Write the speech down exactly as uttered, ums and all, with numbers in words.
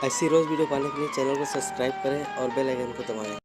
ऐसी रोज़ video पाने के लिए चैनल को सब्सक्राइब करें और बेल आइकन को दबाएं।